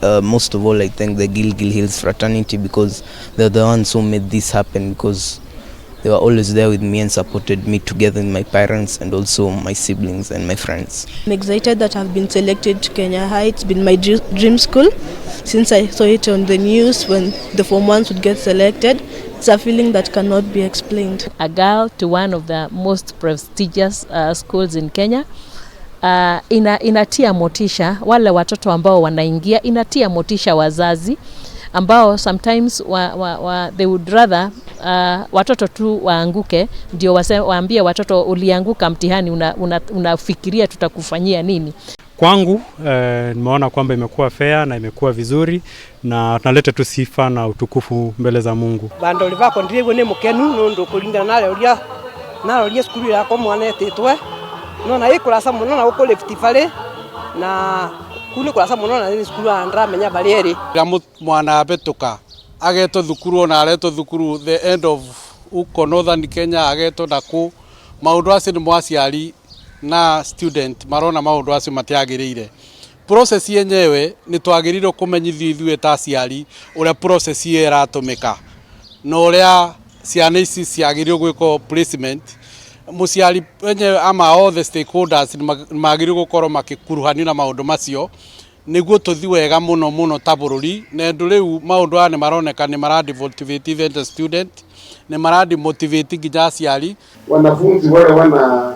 Most of all, I thank the Gilgil Hills fraternity because they're the ones who made this happen, because they were always there with me and supported me together with my parents and also my siblings and my friends. I'm excited that I've been selected to Kenya High. It's been my dream school since I saw it on the news when the Form 1s would get selected. It's a feeling that cannot be explained. A girl to one of the most prestigious schools in Kenya. Inatia motisha wale watoto ambao wanaingia, inatia motisha wazazi ambao sometimes they would rather watoto tu waanguke ndio waambie watoto ulianguka mtihani, unafikiria tutakufanyia nini. Kwangu nimeona kwamba imekuwa fair na imekuwa vizuri na tunaleta tu sifa na utukufu mbele za Mungu. Bando livako ndiriwe ni mukenu nundu kulingana na uria na uria cukuru yakwa mwana etitwe nona ikurasa muno na guku Rift Valley na kuu ni kurasa muno na ni cukuru ya ndramenya bari eri. Rĩrĩa mwana abĩtũka agetwo thukuru ona aretwo thukuru the end of uko Northern Kenya agetwo naku maundu acio nĩ aciari na student marona maundu acio matiagĩrĩire. Process yenyewe nĩ twagĩrĩirwo kũmenyithio ithuĩ ta aciari ũrĩa process ĩyo ĩratũmĩka na ũrĩa ciana ici ciagĩrĩirwo gwĩkwo placement. Mũciari wenyewe ama all the stakeholders nĩ magĩrĩirwo gũkorwo makĩkuruhanio na maũndũ macio nĩguo tũthi wega mũno mũno ta bũrũri na ũndũ rĩu maũndũ aya nĩ maroneka nĩ mara demotivate even the student, nĩ mara demotivate nginya aciari. Wanafunzi wale wana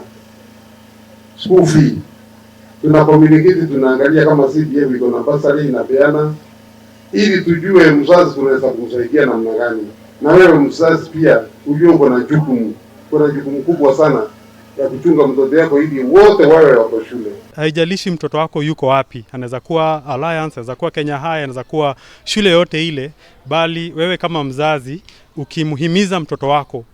school fee tuna communicate, tunaangalia kama CDF iko na bursary inapeana, ili tujue mzazi tunaweza kumsaidia namna gani, na wewe mzazi pia ujue uko na jukumu, kuna jukumu kubwa sana ya kuchunga mtoto yako ili wote wawe wako shule. Haijalishi mtoto wako yuko wapi, anaweza kuwa Alliance, anaweza kuwa Kenya High, anaweza kuwa shule yote ile, bali wewe kama mzazi ukimhimiza mtoto wako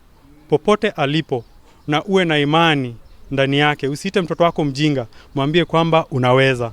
popote alipo na uwe na imani ndani yake, usiite mtoto wako mjinga, mwambie kwamba unaweza.